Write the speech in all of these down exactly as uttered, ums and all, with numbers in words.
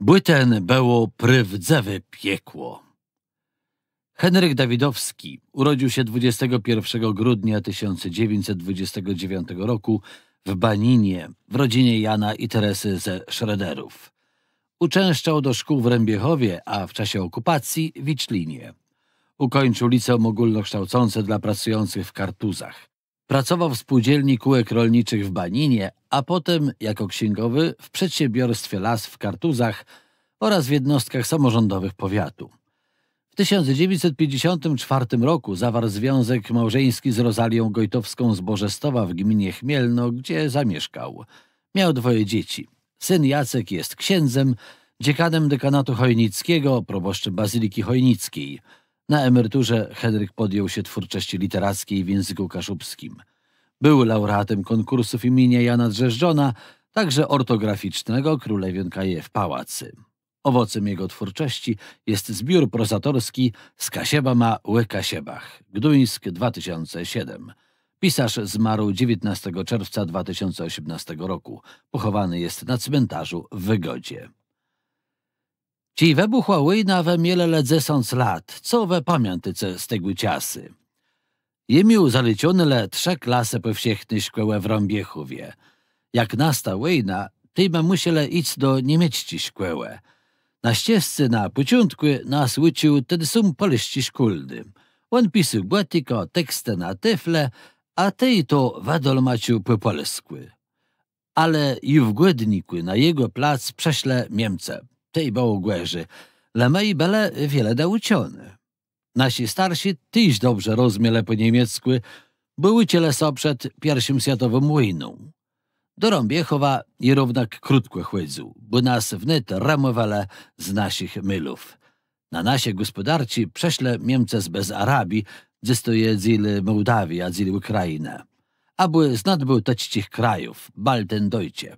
Bùten bëło prôwdzëwé piekło. Henryk Dawidowski urodził się dwudziestego pierwszego grudnia tysiąc dziewięćset dwudziestego dziewiątego roku w Baninie w rodzinie Jana i Teresy ze Schroederów. Uczęszczał do szkół w Rębiechowie, a w czasie okupacji w Wiczlinie. Ukończył Liceum Ogólnokształcące dla Pracujących w Kartuzach. Pracował w Spółdzielni Kółek Rolniczych w Baninie, a potem jako księgowy w przedsiębiorstwie Las w Kartuzach oraz w jednostkach samorządowych powiatu. W tysiąc dziewięćset pięćdziesiątym czwartym roku zawarł związek małżeński z Rozalią Gojtowską z Borzestowa w gminie Chmielno, gdzie zamieszkał. Miał dwoje dzieci. Syn Jacek jest księdzem, dziekanem dekanatu chojnickiego, proboszczem bazyliki chojnickiej. Na emeryturze Henryk podjął się twórczości literackiej w języku kaszubskim. Był laureatem konkursów imienia Jana Drzeżdżona, także ortograficznego Królewiónka je w pałacy. Owocem jego twórczości jest zbiór prozatorski „Z Kaszëbama ò Kaszëbach”, Gduńsk, dwa tysiące siedem. Pisarz zmarł dziewiętnastego czerwca dwa tysiące osiemnastego roku. Pochowany jest na cmentarzu w Wygodzie. Czej wëbùchła wòjna, wë mielë le dzesãc lat. Co wë pamiãtôce z tegò czasu? Jem miôł zaliczoné le trzë klasë pòwszechny szkòłë w Rãbiechòwie. Jak nasta wòjna, tej më mùszelë jic do niemiecczi szkòłë. Na szczescé na pòczątkù nas ùcził ten sóm pòlsczi szkólny. Òn pisôł gòtikã, tekstë na tôflë, a tej to wëdolmacził pò pòlskù. Ale ju w gòdnikù na jegò plac przëszlë Miemcë. Tej bëło gòrzi, le më bëlë wiele naùczony. Naszi starszi téż dobrze rozmielë pò niemieckù, bò ùczëlë sã przed pierszą swiatową wòjną. Do Rãbiechòwa jem równak krótkò chòdzył, bò nas wnet rëmòwelë z naszich môlów. Na nasze gòspòdarczi przëszlë Miemcë z Besarabii, dzys to je dzél Mòłdawii, a dzél Ùkrajinë, abò z nadbôłtëcczich krajów, Baltendeutsche.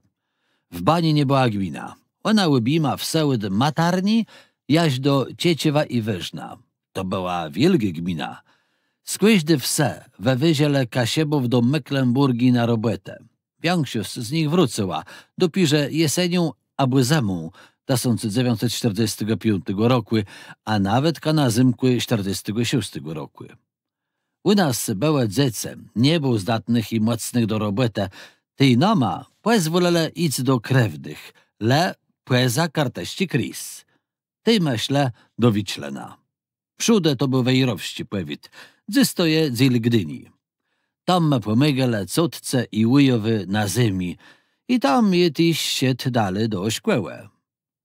W Baninie bëła gmina. Òna òbjima wsë òd Matarni jaż do Czeczewa i Wëżna. To bëła wiôlgô gmina. Z kòżdi wsë wëwiezlë Kaszëbów do Meklemburgii na robòtã. Wikszosc z nich wrócëła, dopiérze jesenią abò zëmą tësąc dzewiãcset sztërdzestégò piątégò rokù, a nawetka na zymkù sztërdzestégò szóstégò rokù. Ù nas bëłë dzecë, nie bëło zdatnëch i mòcnëch do robòtë, tej nama pòzwòlëlë jic do krewnëch, le pòza kartësczi kréz. Tej më szlë do Wiczlëna. Przódë to béł wejrowsczi pòwiat, dzys to je dzél Gdini. Tam më pòmôgelë cotce i wùjowi na zemi, i tam jem téż szedł dali do szkòłë.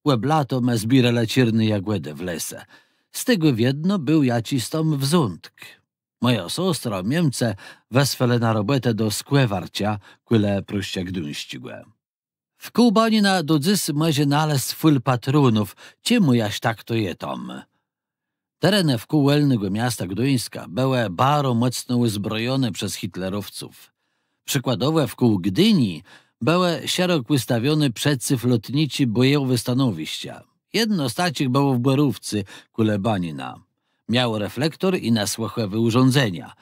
Òb lato më zbiérelë czôrné jagòdë w lese. Z tegò wiedno béł jaczis tam wzątk. Mòjã sostrã Miemcë wësłelë na robòtã do Skòwarcza, kòle Proszcza Gduńsczégò. Wkół Banina do dzys mòże nalezc fùl patronów, czemù jaż tak to je tam. Terenë wkół Wòlnégò Miasta Gduńska bëłë baro mòcno ùzbrojoné przez hitlerowców. Przikładowò wkół Gdini bëłë szerok wëstawioné przecywlotniczé bòjowé stanowiszcza. Jedno z taczich bëło w Bòrówcu, kòle Banina. Miało reflektor i nasłëchòwé ùrządzenia.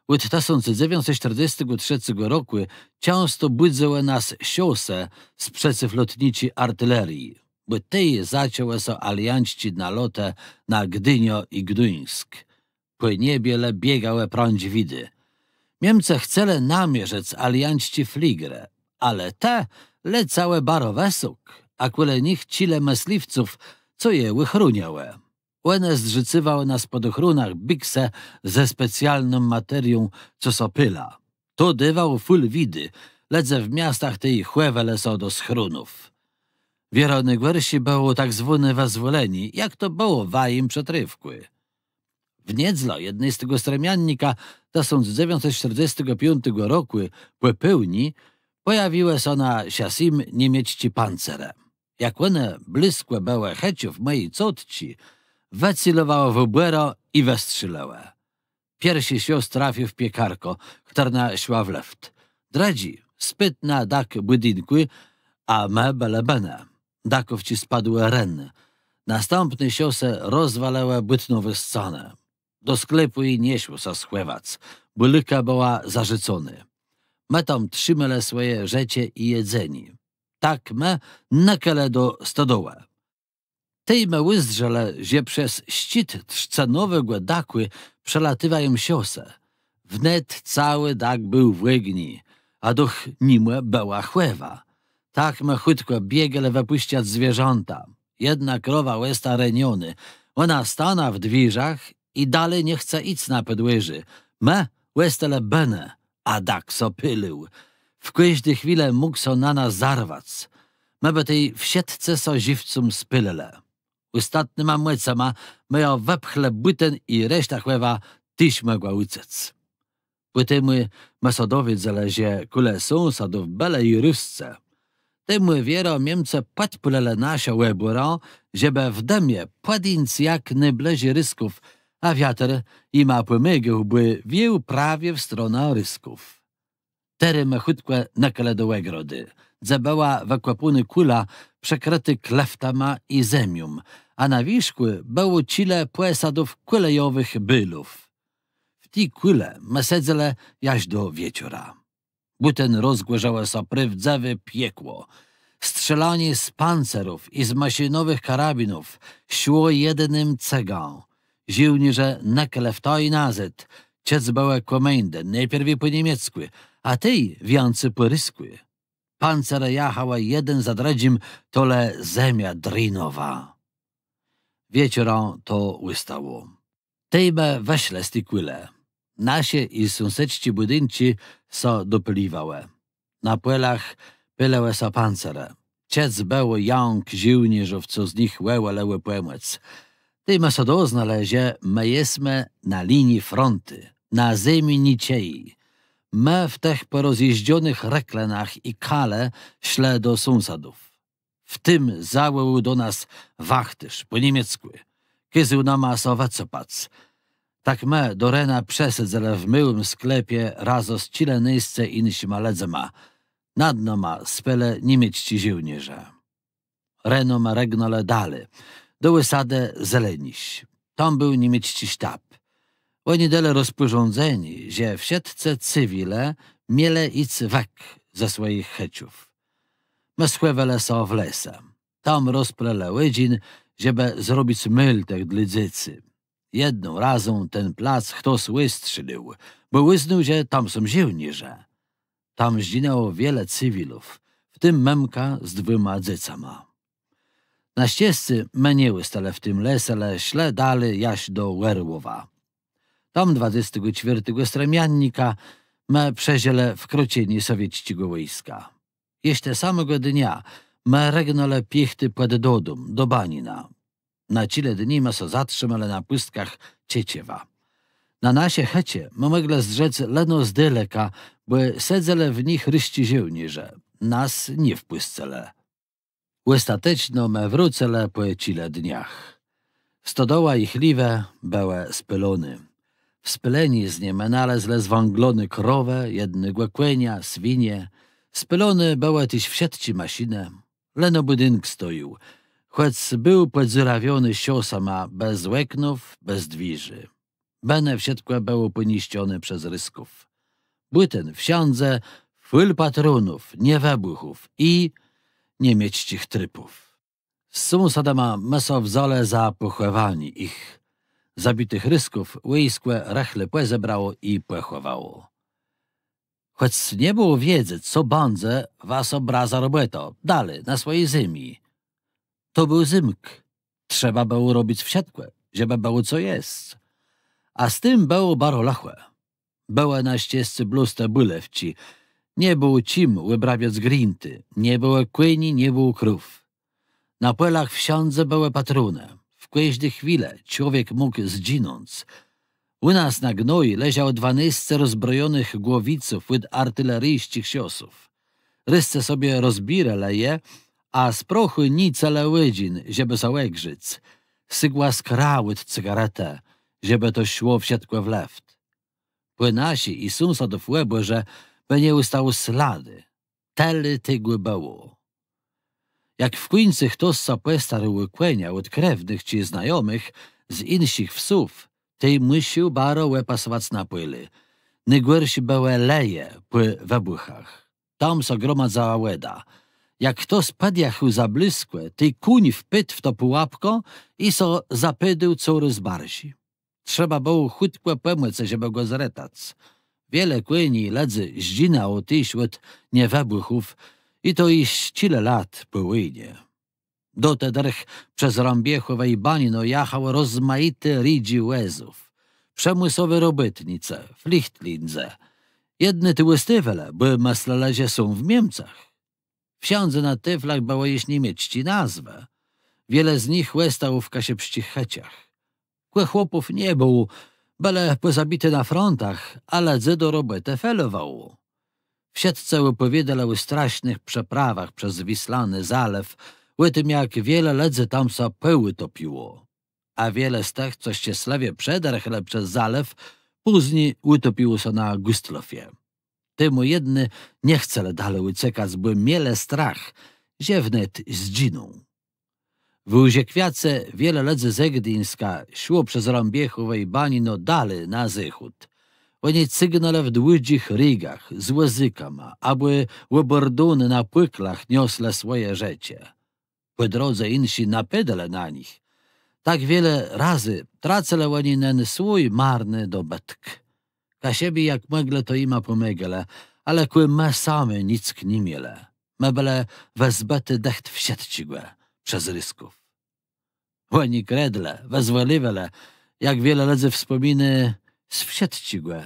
Òd tësąc dzewiãcset sztërdzestégò trzecégò rokù czãsto bùdzëłë nas szosë z przecywlotniczi artilerii, bò tej zaczãłë sã aliancczé nalotë na Gdiniã i Gduńsk. Pò niebie le biegałë prãdżi widë. Miemcë chcelë namierzëc aliancczé fligrë, ale te lecałë baro wësok, a kòle nich czile mësliwców, co je òchróniałë. Òne zdrzëcywałë na spòdochrónach biksë ze specjalną materią, co sã pôla. To dôwało fùl widë, lëdze w miastach tej chòwelë sã do schrónów. Wierã nôgòrszé bëło tak zwóné wëzwòlenié, jak to bëło w wajim przëtrôfkù. W niedzlã, jednôstégò strëmiannika tësąc dzewiãcset sztërdzestégò piątégò rokù, pò pôłnim pòjawiłë sã na szasim niemiecczé pancerë. Jak òne blëskò bëłë chëczów mòji cotczi, wëcelowałë w bòrã i wëstrzélëłë. Pierszi szos trafił w piekarkã, chtërna szła w lëft. Drëdżi spôdł na dak bùdinkù, a më bëlë bënë. Dakòwczi spadłë ren. Nastãpné szosë rozwalëłë bùtnowé scanë. Do sklepù ju nie szło sã schòwac, bò lëka bëła zarzuconô. Më tam trzimelë swòje rzeczë i jedzenié. Tak më nëkelë do stodołë. Tej më ùzdrzelë, że przez szczit trzcënowégò dakù przelatiwają szosë. Wnet całi dak béł w ògniu, a doch nimò bëła chòwa. Tak më chùtkò biegelë wëpùszczac zwierzãta. Jedna krowa òsta renionô. Òna stanã w dwiérzach i dali nie chca jic na pòdwòrzé. Më òstelë bënë, a dak sã pôlił. W kòżdi chwilë mógł sã na nas zarwac. Më bë tej wszëtcë sã żëwcã spôlëlë. Òstatnyma mòcama më jã wëpchlë bùten i reszta chòwa téż mògła ùcec. Pò temù më sã dowiedzelë, że kòle sąsadów bëlë i Ruscë. Temù wierã Miemcë pòdpôlëlë naszã òbòrã, żebë w dimie pòdińc jak nôblëżi Rusków, a wiater jima pòmôgôł, bò wiôł prawie w stronã Rusków. Terô më chùtkò nëkelë do ògrodë, dze bëła wëkòpónô kùla, przëkrëtô kleftama i zemią, a na wiérzkù bëło czile pòsadów kòlejowëch bôlów. W ti kùlë më sedzelë jaż do wieczora. Bùten rozgòrzëło sã prôwdzëwé piekło. Strzélanié z pancerów i z maszinowëch karabinów szło jednym cëgã. Żôłnérze nëkelë w to i nazôd, czëc bëłë kòmandë, nôpierwi pò niemieckù, a tej wiãcy pò ruskù. Pancerë jachałë jeden za drëdżim, to le zemia drinowa. Wieczorã to ùstało. Tej më wëszlë z ti kùlë. Nasze i sąsedzczé bùdinczi sã dopôliwałë. Na pòlach pôlëłë sã pancerë. Czëc bëło jãk żôłnérzów, co z nich wòłelë ò pòmòc. Tej më sã doznelë, że më jesmë na linii frontu, na zemi niczëji. Më w tëch pòrozjéżdżonëch rëklenach i kale szlë do sąsadów. W tim zawòłôł do nas wachtôrz pò niemieckù. Kôzôł nama sã wëcopac. Tak më do rena przesedzelë w môłim sklepie razã z czilenôsce jinszima lëdzama. Nad nama spelë niemiecczi żôłnérze. Reno më rëgnãlë dali, do òsadë Zelenisz. Tam béł niemiecczi sztab. Òni delë rozpòrządzenié, że wszëtcë cywile mielë jic weg ze swòjich chëczów. Më schòwelë sã w lese. Tam rozpôlëlë òdżin, żebë zrobic môltëch dlô dzecy. Jedną razą ten plac chtos wëstrzélił, bò ùznôł, że tam są żôłnérze. Tam zdżinãło wiele cywilów, w tim mëmka z dwùma dzecama. Na szczescé më nie òstelë w tim lese, le szlë dali jaż do Òrłowa. Tam dwadzestégò czwiôrtégò strëmiannika më przeżëlë wkroczenié sowiecczégò wòjska. Jesz te samégò dnia më rëgnãlë piechti pòd dodóm, do Banina. Na czile dni më sã zatrzimelë na pùstkach Czeczewa. Na nasze chëcze më mòglë zdrzec leno z daleka, bò sedzelë w nich rusczi żôłnérze. Nas nie wpùscëlë. Òstateczno më wrócëlë pò czile dniach. Stodoła i chléwë bëłë spôloné. W spôleniznie më nalezlë zwãgloné krowë, jednégò kònia, swinie. Spôloné bëłë téż wszëtczé maszinë. Leno bùdink stojôł, chòc béł pòdzurowiony szosama, bez òknów, bez dwiérzi. Bënë wszëtkò bëło pòniszczoné przez Rusków. Bùten wszãdze fùl patronów, niewëbùchów i niemiecczich trupów. Z sąsadama më sã wzãlë za pòchòwanié jich. Zabitëch Rusków wòjskò rëchli pòzebrało i pòchòwało. Chòc nie bëło wiedzec, co bãdze, wa sã bra za robòtã, dali, na swòji zemi. To béł zymk. Trzeba bëło robic wszëtkò, żebë bëło co jesc. A z tim bëło baro lëchò. Bëłë na szczescé blós te bùlewczi. Nie bëło czim wëbrabiac grińtu, nie bëło kòni, nie bëło krów. Na pòlach wszãdze bëłë patronë. W kòżdi chwilë człowiek mógł zdżinąc. Ù nas na gnoju leżało dwanôsce rozbrojonëch głowiców òd artilerijsczich szosów. Rusce sobie rozbiérelë je, a z prochù niécëlë òdżin, żebë sã ògrzôc. Sygła skra òd cygaretë, żebë to szło wszëtkò w lëft. Pò naszi i sąsadów òbòrze bë nie òstało sladu. Tëli tegò bëło. Jak w kùńcu chtos sã pòstarôł ò kònia òd krewnëch czë znajomëch z jinszich wsów, tej mùszôł baro òpasowac na pòlu. Nôgòrszé bëłë leje pò wëbùchach. Tam sã gromadzëła wòda. Jak chtos pòdjachôł za blëskò, tej kóń wpôdł w tã pùłapkã i sã zapôdôł corôz barżi. Trzeba bëło chùtkò pòmòcë, żebë gò zretac. Wiele kòni i lëdzy zdżinãło téż òd niewëbùchów, i to jesz czile lat pò wòjnie. Do te dërch przez Rãbiechòwò i Banino jachało rozmajité ridżi wòzów. Przemësłowé robòtnice, flüchtlingë. Jedny tu òstôwelë, bò mëslelë, że są w Niemcach. Wszãdze na tôflach bëłë jesz niemiecczi nazwë. Wiele z nich òstało w kaszëbsczich chëczach. Kò chłopów nie bëło, bëlë pòzabiti na frontach, a lëdzy do robòtë felowało. Wszëtcë òpòwiôdelë ò strasznëch przeprawach przez Wislany Zalew, ò tim, jak wiele lëdzy tam sã pòùtopiło. A wiele z tëch, co szczeslëwie przedërchlë przez zalew, pózni ùtopiło sã na Gustlofie. Temù jedny nie chcelë dali ùcekac, bò mielë strach, że wnet zdżiną. W ùrzekwiace wiele lëdzy ze Gduńska szło przez Rãbiechòwò i Banino dali na zôchód. Òni cygnãlë w dłudżich régach z wòzykama, abò òbòrdóny na pùklach nioslë swòje rzeczë. Pò drodze jinszi napôdelë na nich. Tak wiele razy tracëlë òni nen swój marny dobëtk. Kaszëbi jak mòglë, to jima pòmôgelë, ale kò më sami nick ni mielë. Më bëlë wëzbëti dëcht wszëtczégò przez Rusków. Òni kredlë, wëzwòliwelë, jak wiele lëdzy wspòminô, z wszëtczégò.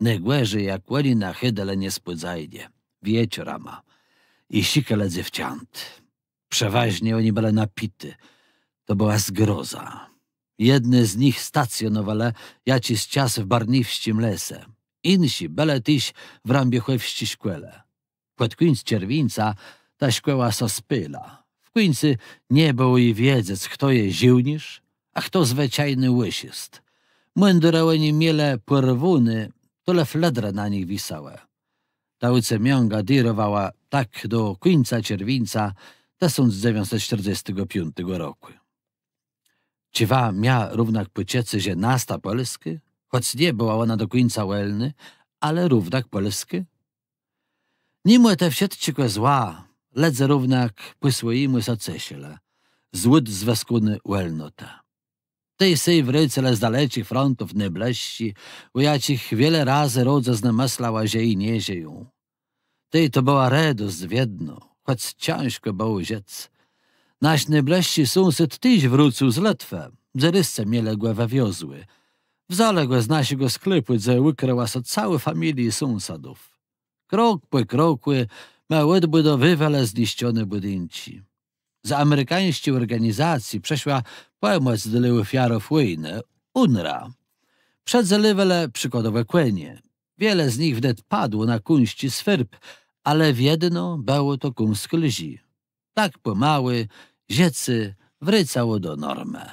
Nôgòrzi, jak òni nachôdelë niespòdzajnie wieczorama i szëkelë dzéwczãt. Przewôżnie òni bëlë napiti. To bëła zgroza. Jedny z nich stacjonowelë jaczis czas w Barniwsczim lese. Jinszi bëlë téż w Rãbiechòwsczi szkòle. Pòd kùńc czerwińca ta szkòła sã spôla. W kùńcu nie bëło ju wiedzec, chto je żôłniérz, a chto zwëczajny òszùst. Mùndurë òni mielë pòrwóné, to le fledrë na nich wisałë. Ta ùcemiãga dérowała tak do kùńca czerwińca tësąc dzewiãcset czterdzestégò piątégò rokù. Czë wa mia równak pòczëcé, że nasta Pòlskô, chòc nie bëła òna do kùńca wòlnô, ale równak Pòlskô? Nimò te wszëtczégò zła, lëdze równak pò swòjémù sã ceszëlë z òdzwëskóny wòlnotë. Tej sã wrôcelë z daleczich frontów nôblëższi, ò jaczich wiele razy rodzëzna mëslała, że ju nie żëją. Tej to bëła redosc wiedno, chòc cãżkò bëło żëc. Nasz nôblëższi sąsôd téż wrócył z Lëtwë, dze Rusce mielë gò wëwiozłé. Wzãlë gò z naszégò sklepù, dze ùkrëła sã całô familiô sąsadów. Krok pò krokù më òdbùdowiwelë zniszczoné bùdinczi. Z amerikańsczi òrganizacji przëszła pòmòc dlô òfiarów wòjnë, UNRRA. Przëdzeliwelë przikładowò kònie. Wiele z nich wnet padło na kòńsczi swierb, ale wiedno bëło to kąsk lżi. Tak pòmału żëcé wrôcało do normë.